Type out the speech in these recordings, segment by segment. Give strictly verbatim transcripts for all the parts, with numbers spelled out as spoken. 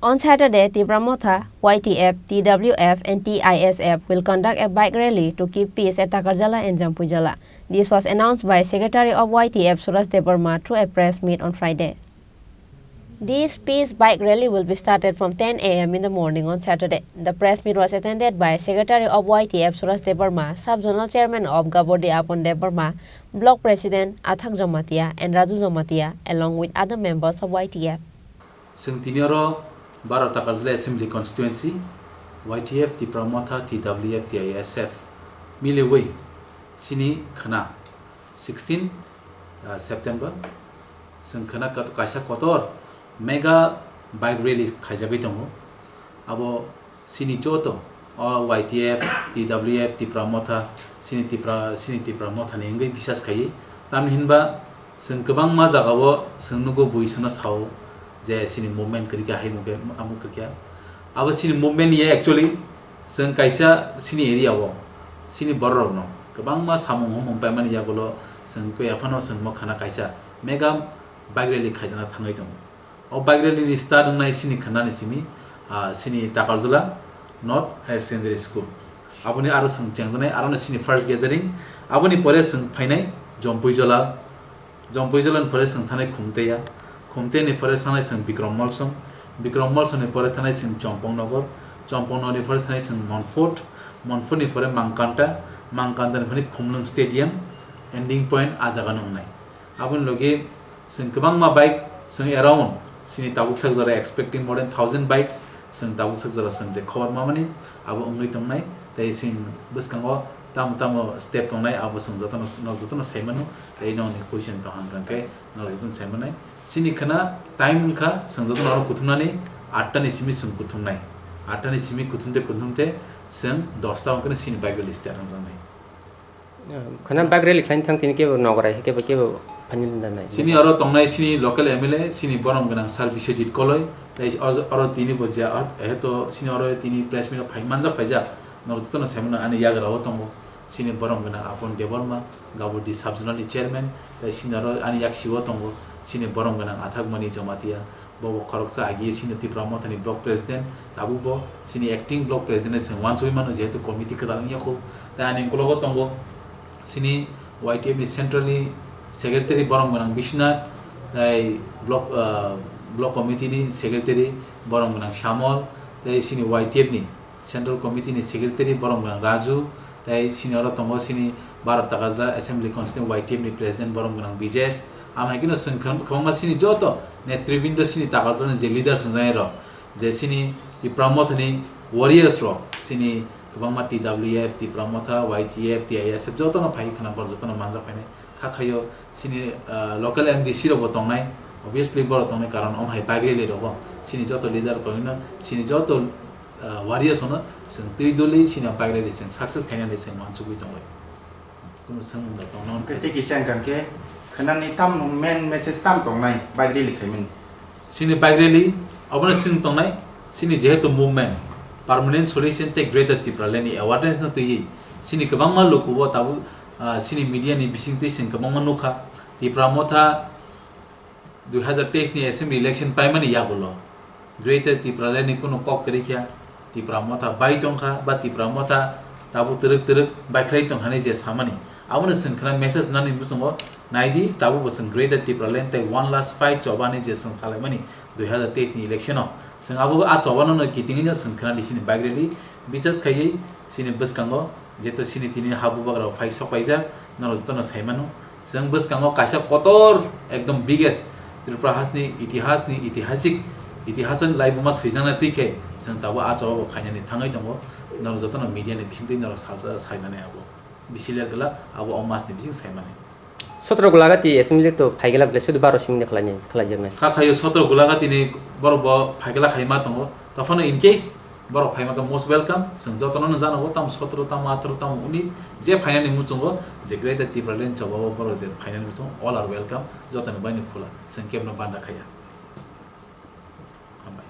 On Saturday, Tipra Motha, Y T F, T W F and T I S F will conduct a bike rally to keep peace at Takarjala and Jampuijala. This was announced by Secretary of Y T F, Suraj Debbarma, through a press meet on Friday. This peace bike rally will be started from ten a m in the morning on Saturday. The press meet was attended by Secretary of Y T F, Suraj Debbarma, Sub-Zonal Chairman of Gabodi, Apon Debbarma, Block President Athak Jamatia and Raju Jamatia, along with other members of Y T F. Chwng tini oro Baro Takarjala Assembly Constituency, Y T F, Tipra Motha, T W F, T I S F miliwi chini khwna sixteen, uh, September, chwng khwna kat-, kaisa kotor mega bike rally khaijagwi tongo. Abo chini joto o Y T F, T W F, Tipra Motha, chini Tipra, chini Tipra Motha ni wngwi bisas khaiwi. Tamni hinba chwng kwbangma jagao chwng nugo, bui sono sao je chini movement kwrwi kha, hai mukhe, amuk kwrwi kha. Abo chini movement ya actually chwng kaisa chini area o chini borok rokno kwbangma samung humung paimani yagulo chwng khe aphano chwng mo khana kaisa mega bike rally khaijakna thangwi tongo. O bike rally ni start wngnai chini khwnani simi, ah, chini Takarjala North Higher Secondary School. Aboni aro chwng chengjaknai, aro no chini first gathering. Aboni pore chwng phainai Jompuijala, Jompuijala ni pore chwng thanai Khumteya, Khumteya ni pore thanai chwng Bikrom Molsom, Bikrom Molsom ni pore thanai chwng Chompong Nogor, Chompong Nogor ni pore thanai chwng Monfort, Monfort ni pore Mangkanta, Mangkanta ni pore Khumlwng Stadium, ending point a jaga no wngnai. Aboni logi chwng kwbangma bike chwng around chini tabuk sak jora expecting more than thousand bikes chwng tabuk sak jora chwng je khobor mamani abo wngwi tongnai. Tei chwng bwskango tamo tamo step tongnai abo chwng jotono, nok jotono sai mano. Tei nokni question tong hang khe nok jotono sai manai. Chini khwna time wngkha chwng jotono oro kuthumnani atta ni simi chwng kuthumnai. Atta ni simi kuthumte kuthumte chwng dosta wngkhe chini bike rally start wngjaknai. Khwna bike rally khlaina thang tini kebo nogorai kebo kebo phani da nai. Chini oro tongnai chini local M L A, chini borom gwnang Sir Biswajit Koloi, tei oro, oro tini bo je, eh, to chini oro tini press meet phai manjak phaijak, norok jotono sai mano ani yagra o tongo, chini borom gwnang Apon Debbarma, Gabodi Sub-Zonal ni Chairman, tei chini oro ani yaksi o tongo, chini borom gwnang Athakmani Jamatia, Bo bo khoroksa agi sini Tipra Mothani block president, tabuk bo sini acting block president se wansugwi mano, jehetu committee kwtal wngya kho. Tai ani ukologo tongo sini Y T F ni central ni secretary borom gwnang Biswanath, tai block, ah, block committee ni secretary borom gwnang Shyamol, tai sini Y T F ni Central Committee ni Secretary borom gwnang Raju, tei sini oro tongo sini Bharat Takarjala Assembly Constituency Y T F ni President borom gwnang Bijesh. Amo hai kheno chwng kwbang-, kwbangma sini joto netribindo sini Takarjala ni je leader swngjak rok, je sini Tipra Motha ni warriors rok, sini kwbangma T W F, Tipra Motha, Y T F, T I S F jotono phai khwna borok jotono manjak phainai. Kha khaio sini, ah, local M D C rok bo tongnai, obviously borok tongnai, karon omo hai bike rally rogo sini joto leader koino sini joto, ah, warriors ono chwng twi doli sini bike rally chwng success khainani chwng wansugwi tonglai. Kunu swngmung da tongna hwnkhe. Tei kisa wngkha khe khwnani tam main message tam tongnai bike rally khaimani. Sini bike rally, obono chwng tongnai, sini jehetu movement, permanent solution tei Greater Tipraland ni awareness no twiwi, sini kwbangma luku bo tabuk, ah, sini media ni bisingtwi chwng kwbangma nukha, Tipra Motha dui hazar teis ni assembly election paimani yagulo, Greater Tipraland ni kunu kok kwrwi kha, Tipra Motha bai tongkha ba Tipra Motha tabuk twrwk twrwk baikhlai tongkha hinwi je samani. Abono chwng khna message nani muchungo naidi, tabuk bo chwng Greater Tipraland tei one last fight choba hinwi je chwng salaimani dui hazar teis ni election o. Chwng abo a chobano no kitingwi no chwng khna di sini bike rally, bises khaiwi sini bwskango jeto sini tini ha bubagra phai sok paijak, norok jotono sai mano. Chwng bwskango kaisa kotor ekdom biggest Tripura hasni itihasni itihasik, itihasni laibuma swijaknai twi khe chwng tabuk a choba bo khainani thangwi tongo. Norok jotono media ni bisingtwi norok salsa sai mani abo. Bisi ler glak abo o mas ni bising sai mani. Sotro Golagati assembly to phaigala belai sudu baro simi khlai, khlaijaknai. Kha khaio sotro Golagati ni borok bo phaigala khaima tongo. Tophano in case borok phaima khe most welcome. Chwng jotono no jano bo tamo sotro, tamo atharoh, tamo unis je phainani muchungo je Greater Tipraland chobao borok je phainani muchungo all are welcome. Jotoni bai ni khula. Chwng kebno banda khaiya. Hambai.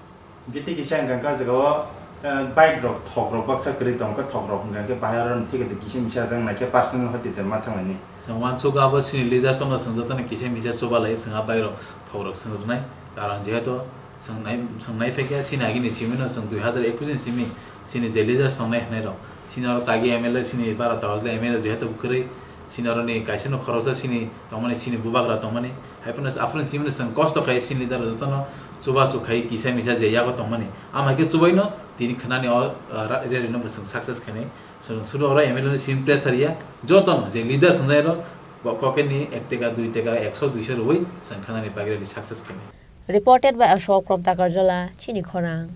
Giti kisa hwnkha khe o jaga o, eh, bike rok thok rok baksa kwrwi tong khe thok rok hwnkha khe bahai oro thik kisa misa jang nai khe personal hoti te ma thang nai ni. Chwng uansuk abo sini leaders no chwng jotono kisa misa chuba lai chwng a bike rok thok rok chwng rwnai. Karon jehetu Chwng nai, chwng nai phaikha chini agini simi no, chwng dui hazar ekush ni simi chini je leaders tongnai hwnwi rok, chini oro tagi M L A, chini bara tawajle M L A jehetu kwrwi, chini oroni kaisa no khoroksa chini tongmani, chini bubagra tongmani, hai phano aphuru simi no chwng kosto khai chini leader jotono chubachu khai kisa misa je yago tongmani, ama khe chubaino tini khwnani o, ah, ra-, rally no bo chwng success khainai. Chwng suru oro M L A ni simi pressure ya, jotono je leaders wngnai rok bo pocket ni ek teka, dui teka, ekso, duiso rwui chwng khwnani bagwi rally success khainai. Reported by Ashok from Takarjala, Chini Khorang.